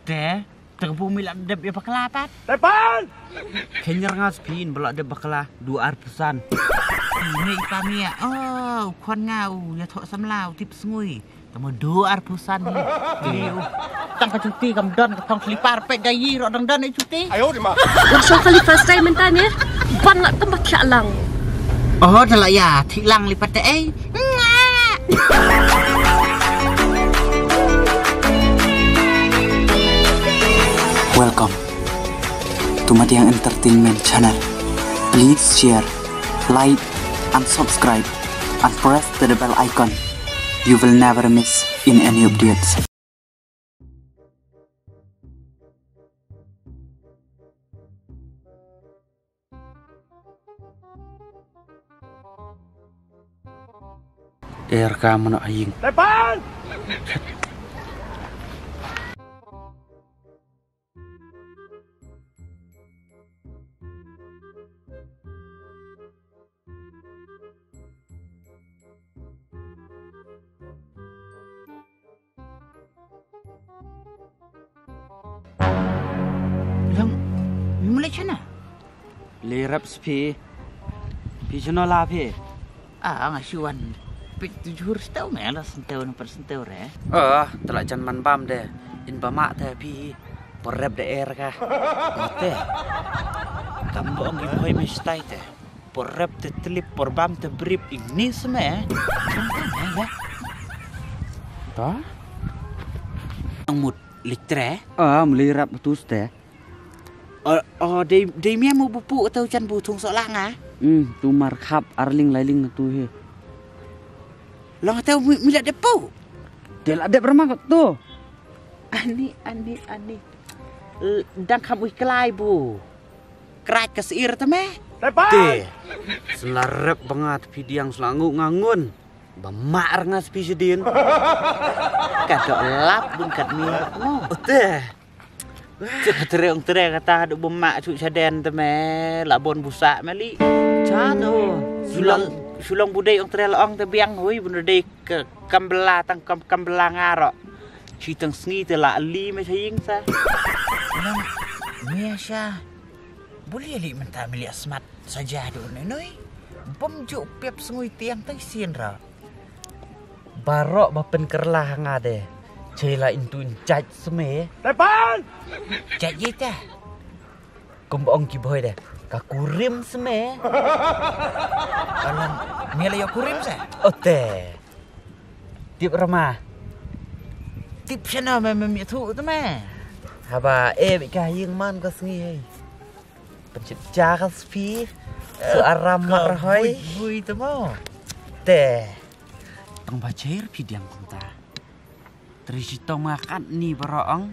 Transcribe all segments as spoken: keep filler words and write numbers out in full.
Te, te ka bu mi la dep ïa bakla pat. Tepan! Khein ïa nga spin ba la dep bakla, dua arphew san. Ni pa mi ya. Oh, khon nga u ïathoh samla u tip sngui. Tamo dua arphew san ni. Ni u. Tang ka cuti kam don ka thong slipar pek da yi ro dang don i cuti. Ayo di ma. Ka shong kali first time mynta ni. Ban la tamba thiah lang. Oh, da la ya, thiah lang lipat te ei. Welcome to Madiang Entertainment Channel. Please share, like, and subscribe, and press the bell icon. You will never miss in any updates. Er ka mano aying. Tepan! Long, mi mulai chana? Lirap spi. Pi chano la pi. Ah, nga shuan. Pik tu jhur stau me la sentau na per sentau re. Oh, telah jan man bam de. In ba mak te pi. Porep de er ka. Mate. Kam bong i boy me stai te. Porep te telip, porbam te brip, ing ni seme. Ta? Ang mut litre? Ah, meli rap tu ste. Oh, oh, dei, dei mia mu bupu atau chan bu thung sok langa? Hmm, tu mar khap arling lailing tu he. Long atau mi, mi la dep pu? Te la dep rama kot tu. Ani, ani, ani. L-, dang kham ui klai bu. Krak ka sir te me. Te. Sla rep bangat pidiang sla ngu ngangun. Ba mak nga spi sedin. Ka dok lap bun kat mi. No. Te. Te ka tereng tereng kata dok ba mak cu saden te me. Labon busak meli. Chano. Sulong, sulong budai ong tereng ong te biang hui bun dei ke kambela tang kam, kambela ngaro. Ci tang sngi te la li me saying sa. Nang, me sha. Buli li menta mili asmat saja do nenoi. Bom ju pep sngui tiang tang sien ra. Barok ba pen kerla nga de. Cei la intu in jaj sme. Tepan! Jaj ye teh. Kum ong ki boy de. Ka kurim sme. Alang, mila yo kurim se? Ote. Tip rama. Tip sana me me mi tu tu me. Haba, eh, bika ying man ka sngi hei. Pencip jaga spi. So aram mak rahoi. Bui, bui tu mo. Te. Tang ba chair pi diang kumta. Tri si tong ma kat ni barok ong.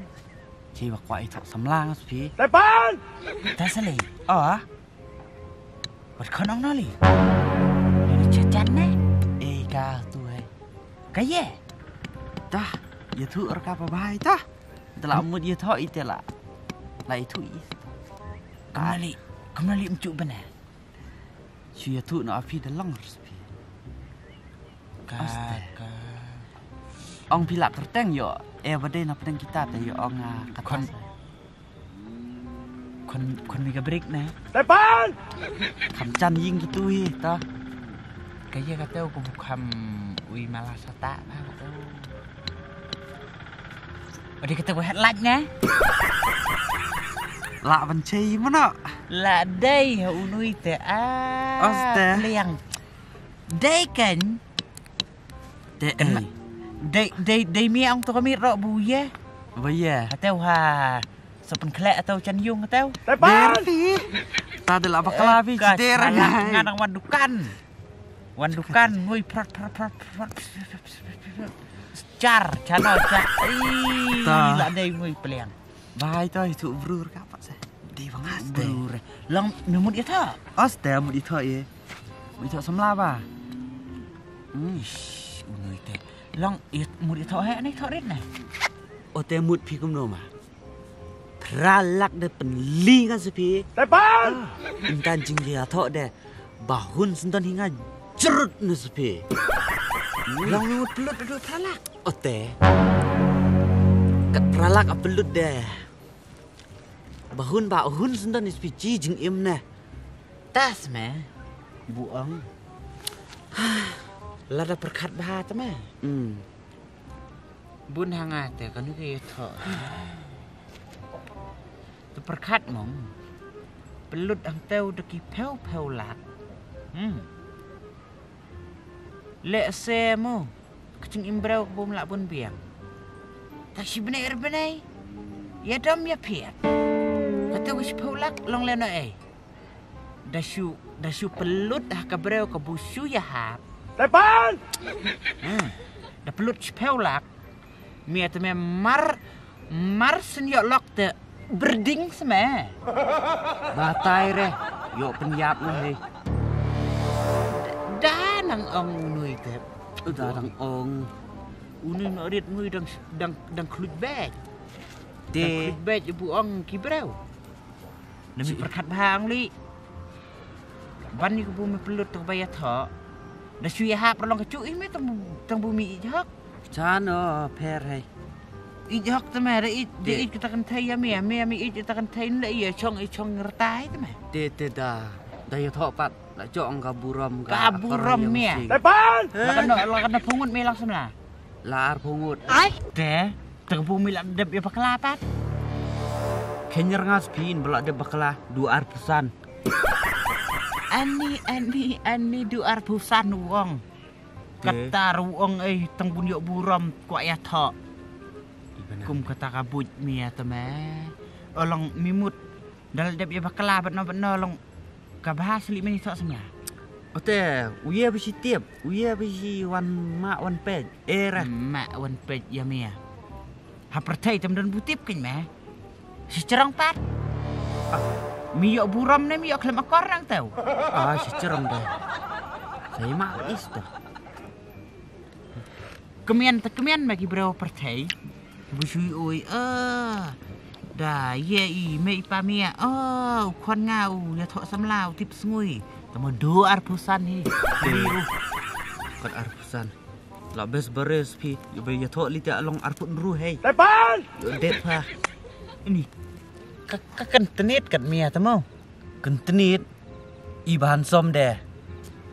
Cei ba kwah i thok samla nga spi. Tepan! Ta sali. Oh. Wat khon ong noli. Ni chajan ne. Eh ka tu eh. Ka ye. Tah, ye thu er ka pa bai tah. Tela mut ye tho i tela. La i thu i. Kamali, kamali mchu bana. Shu ye thu no api de long respi. Ka, ka. Ong pila kerteng yo. Eh, bade na pedeng kita te yo ong, ah, kata. Khon, khon, khon mi ka break ne. Tepan! Kham chan ying kitu hi ta. Ka ye kata ko bu kham ui mala sata na kata. Odi kata ko headlight ne. La ban chei mano. La dei ha unui te a. Oste. Liang. Dei kan. Te, eh. Dei, dei, dei mi ong to kami ro bu ye. Bu ye. Atau ha. Sopen khlek atau chan yung atau. Tepan! Ber pi. Ta de la bakla pi ceder. Ngan nang wan dukan. Wan dukan ngui prat prat prat prat. Char chano char. Ih, la dei ngui peliang. Bai to itu brur ka pat se. Dei bang aste. Brur. Long numut ita. Aste mut ita ye. Mut ita samla ba. Hmm. Ish, unu ite. Long it mut ita he ne ita rit ne. Ote mut pi kumno ma. Phra lak de pynli nga sa phi. Tepan! Intan jingïathoh de ba hun syndon hi nga jrut na sa phi. Long ngut plut du phra lak. Ote. Kat phra lak a pynlut de. Ba hun ba hun sendon is pi chi jingim ne. Tas me. Bu ong. Lada pyrkhat bha te me. Hmm. Bun hanga te kanu ke ïathoh. Te pyrkhat mong. Pynlut hangteu da ki phew phew lak. Hmm. Lehse mo, ka jingim briew ka bym lah bun biang. Ta shi bnai ar bnai, ïa dom ïa phiat. Kata ka shiphew lak long lehnoh ei. Da shu, da shu pynlut ha ka briew ka bu shu ïahap. Tepan! Hmm. Da pynlut shiphew lak. Mia te me mar, mar syn ïoh lok te berding se me. Batai re, ïoh pynïap ngan hi. Da nang ong unui te. Da nang ong. Unui ma rit ngui dang, dang, dang khluit bej. Te. Dang khluit bej bu ong ki briew. Na mi pyrkhat bha ong li. Ban ni ka bu mi pynlut te ba ïathoh. Da shu ïahap ralong ka chu i me tang bu, tang bu mi ïeit hok. Chan o pher hei. Ïeit hok te me da ïeit, da ïeit kita kan thei ïa me, me, me ïeit kita kan thei le ïa chong, ïa chong rtai te me. Te, te da. Da ïathoh pat. La chong ka burom ka. Ka burom me. Tepan! La kan no, la kan no phungut me lang samla. La ar phungut. Ai. Te, te bu mi la dep ïa bakla pat. Khenyar ngas pin bala dep bakla du ar pusan. Ani, ani, ani du ar pusan wong. Te. Kata wong ei tang bun ïoh burom kwah ïathoh. Kum kata ka buit mi ïa te me. Olong mi mut. Dal dep ïa bakla bat no bat no long. Ka bha sli meni sok sngewbha. Ote, u ïa ba shi tip, u ïa ba shi wan ma wan pej. Era. Ma wan pej ïa mia. Ha pyrthei tam don bu tip kin me. Shi cherong pat. Ah. Mi ïoh burom ne mi ïoh klem akor nang tau. Ah, shi cherong deh. Sai ma is dah. Kemian te kemian ma ki briew pyrthei. Bu shui oi, eh. Da ye i me i pa mia. Oh, u khon nga u ïathoh samla u tip sngui. Tamo du ar pusan hi. Kat ar pusan. La bes beres phi, ïa ba ïathoh li te along ar put nru hei. Tepan! Ïa det pha. Ini. Ka, ka kan tenit kat mia tamo. Kan tenit. I ba hansom de.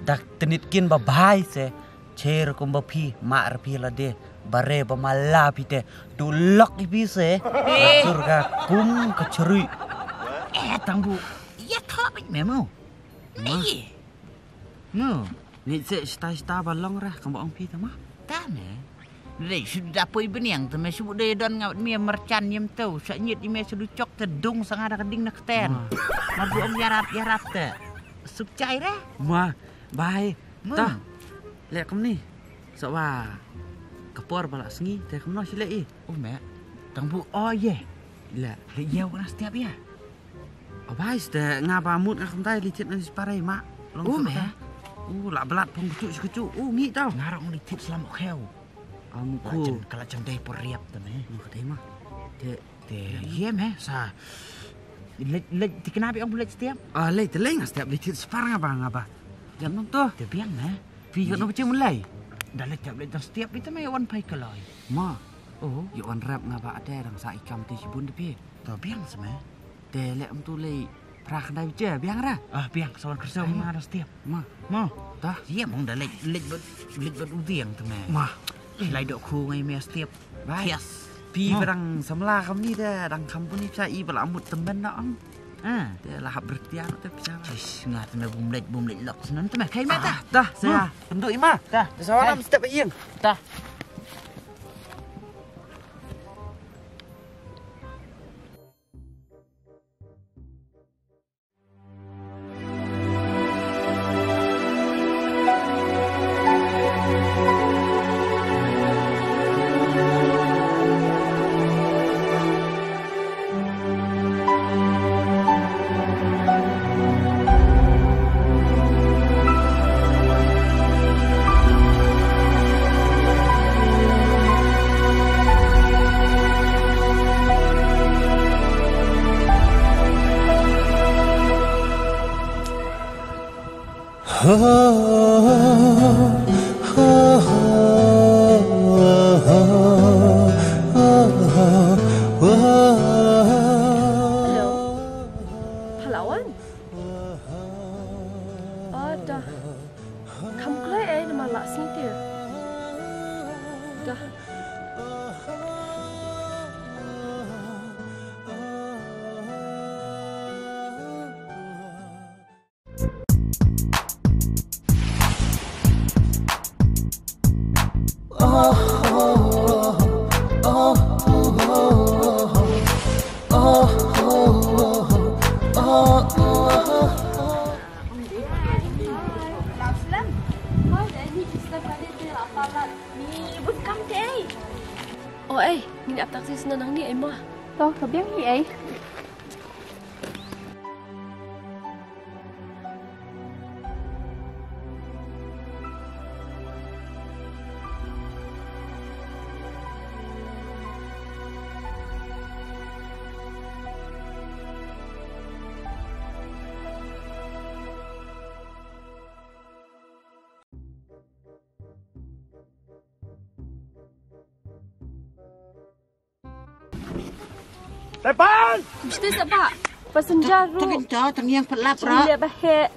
Dak tenit kin ba bai se. Cher kum ba phi, ma ar phi la de. Bare ba mala phi te. Du lok i phi se. Eh. Atur ka kum ka cherui. Eh, tang bu. Ïathoh bit me mo. Ma. Ni. Mo. Ni se sta sta ba long rah kam ba ong phi ta ma. Ta me. Lei shu da poi bniang te me shu de don ngat mi merchan yem teu. Sa nyit i me shu du chok te dung sanga da ka ding na kten. Ma. Mar bu ong yarap yarap te. Suk chai re. Ma. Bai. Ma. Ta. Le kum ni. Sa wa. Ka por ba la sngi te kum no shi le i. U me. Tang bu o ye. Le. Le ye wa na stiap ya. Abai ste nga ba mut nga kumtai li tit nang sipar ai ma. Long. U me. U la blat phong kutu kutu. U ngi tau. Nga rong li tit slam o kheu. Amu ku. Ka la chen dei por riap te me. Mu ka dei ma. Te te ye me sa. Lej lej tikna bi ong lej stiap. Ah lej te lej nga stiap li tit sipar nga ba nga ba. Jam nong to. Te biang me. Pi ka no pechem lej. Da lej stiap lej da stiap bi te me wan pai kaloi. Ma. Oh. Yo wan rap nga ba ate rang sa ikam te sibun te pi. To biang se me. Te leh mtu lei phra khyndai bije biang ra. Ah biang sawan kyrsa ma da stiap. Ma. Ma. Tah. Ye mong da lej lej bad lej bad u diang te me. Ma. Lai dok khu ngai me stiap. Bai. Yes. Pi barang samla kam ni da dang kam puni psa i bala mut temen na ang. Ah. Te la hap bertiar te psa. Sis nga te me bum lej bum lej lok senan te me kai me tah. Tah saya. Tentu i ma. Tah. Te sawan am step ieng. Tah. Ei, ngin ïa ap taxi sngewbha nangne ei mo. To, ka biang hi ei. Tepan! Mesti sebab passenger ru. Tang ïa, tang ïa pat lap ra. Dia bahek.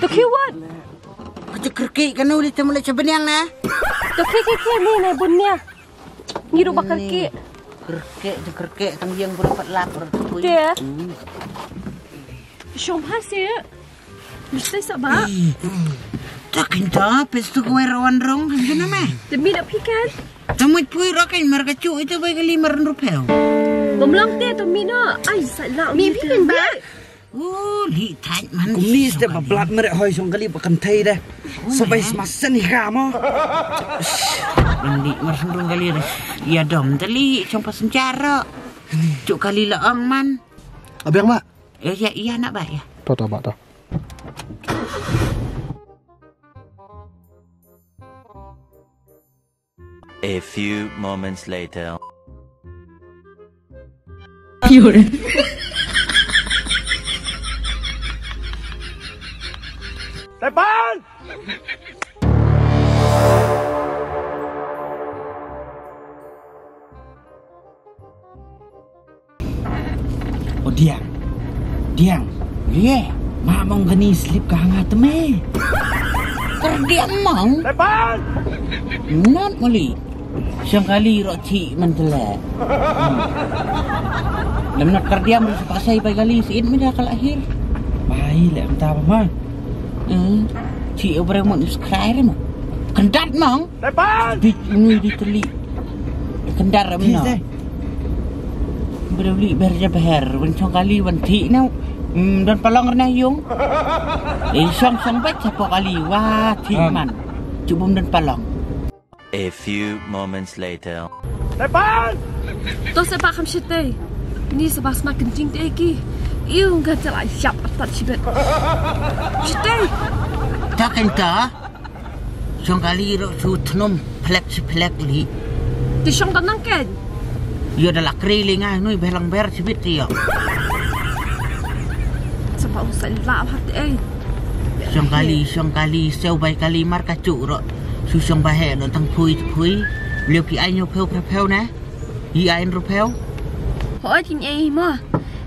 Tu kiwat. Ka jingkyrkieh kano li te mula cha bniang na. Tu ki ki ki ni nai bun nia. Ngi ruh ba kyrkieh. Kyrkieh, jingkyrkieh tang ïa bun pat lap ra. Dia. Shong ha se. Mesti sebab. Takin ta pes tu kawai rawan rong hanjuna me. Demi nak pikan. Tamuj pui rokai marga chu itu bai kali maran rupeo. Bamlang te tu mina. Ai sa la mi pikan ba. Oh, li thait man. Kumni ste ba blat mere hoi shong kali ba kan thai deh. Sabai smasen hi kamo. Bandi mar sendung kali deh. Ya dom tali shong pasenjara. Chu kali la ong man. Abang mak. Eh, ya, iya nak ba ya. To to ba to. A few moments later. Tepan! O diang. Diang. Ye. Ma mong kani slip ka hanga teme. Kerdiang mong. Tepan. Not mali. Shong kali ro chi man tele. Lam not kerdiang ro sepasai pai kali si in mida kal akhir. Bai le mta ba ma. Hmm. Chi obre mon subscribe mo. Kendat mong. Tepan. Dik ini di teli. Kendar em no. Beri beli ber je ber wan shong kali wan thi nau. Hmm, don palong rena yung. Eh, shong shong bet chapo kali wah thi man. Cubum don palong. A few moments later. Tepan. To sepak kam shitei. Ni sepak semakin jing tei ki. Iu ngan chala yap atat shibet. Shitei. Takin ta. Shong kali ro su thnum plek si plek li. Ti shong tanang ken. Yo da la kri li ngai nui belang ber si bit ti yo. Sapa usah la hat ei. Shong kali, shong kali, seo bai kali mar ka chu ro. Su shong ba he no tang phui phui. Leo ki ai nyo pheu pheu pheu ne. I ai ru pheu. Hoi king ei mo.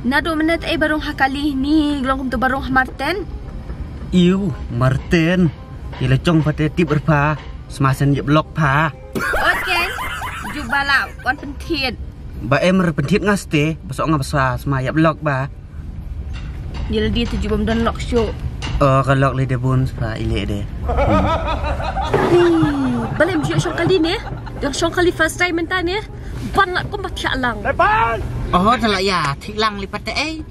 Na do menet ei barong ha kali ni glong kum to barong ha Marten. Iu Marten. Ila chong pate tip rpa sma sen yep lok pha. Ot ken. Ju bala wan penthiet. Ba em re penthiet nga ste ba so nga ba sma sma yep lok ba. Ila di tu ju bam don lok shu. Oh ka lok le de bun spa ile de. Balem ju shong kali ne. Yang shong kali first time menta ne. Ban la kum ba thia lang. Oh tala ya thik lang li pate ei.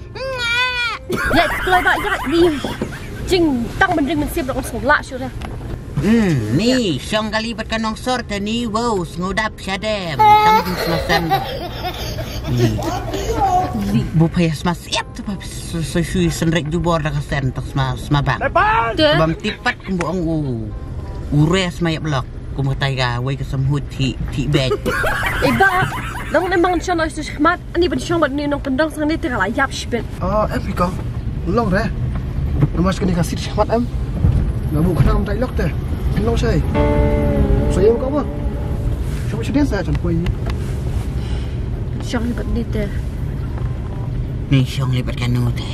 Ya kloi ba ya di. Jing tang mending mensip dong song la shu dah. Hmm, ni shong kali bat ka nongsor te ni wow sngudap shadem. Tang jing smasan. Ni. Bu payah smas yap tu pa so shui senrek jubor da ka sen tak sma sma bang. Bam tipat kumbu ang u. Ure sma yap lok. Kum katai ka wei ka samhut thi thi bej. Iba. Long ne mang shong ai su shmat. Ani ban shong bat ni nong kendong sang ni te ka la yap shibet. Ah, em phi kong. Long re. Namas kani ka sit shmat em. Nga bu khnam tai lok te. Phin long sai. Sai em ko ba. Shong shiden sa chan poi. Shong ni bat ni te. Ni shong ni bat kanu te.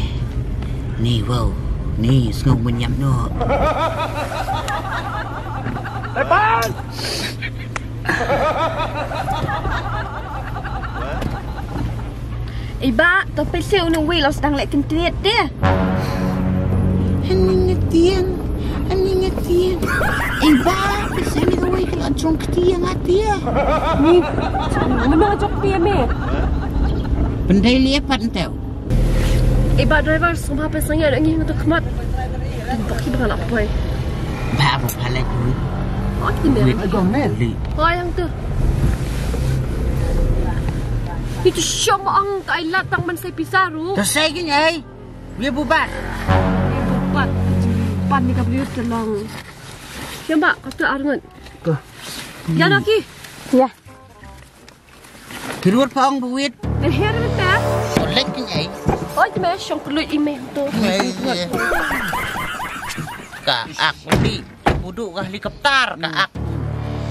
Ni wow. Ni sngew mun yam no. Tepan. Iba, to pese unu wei los dang lek kentret deh. Ani ngetiang, ani ngetiang. Iba, pese ni wei kala jong ketiang atia. Ni, mana jong ketiang me? Pendai lipat enteu. Iba driver sum ha pese ngi ada ngi tu khmat. Baki baka nak poi. Ba ba pala tu. Oh, ini. Wait. Agong ne. Li. Oh, yang tu. Itu shom ang ka ai lat tang man sai pisa ru. To sai kin ai. Wi bubat. Wi bubat. Pan ni ka briut te long. Ya mak kata arngut. Ko. Ya lagi. Ya. Kirur pong buit. Eh, her mata. Solek kin ai. Oi me shong kelut i me tu. Ka ak ni. Budu ka helikopter ka ak.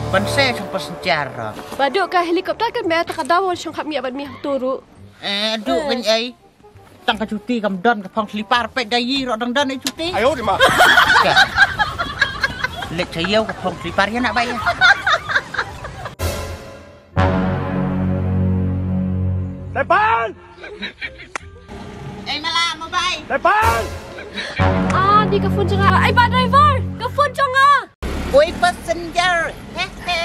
Ban se shong passenger. Badu ka helikopter kan me ta ka daw shong khap mi aban mi tu ru. Eh, du kin ai. Tang ka cuti kam don ka phong slipar pet dai yi ro dang don ai cuti. Ayo di ma. Lek cha yau ka phong slipar ya nak bai ya. Tepan! Ai mala mobile. Tepan! Ah, di ka phone jong nga. Ai ba driver, ka phone jong nga. Oi passenger. He he.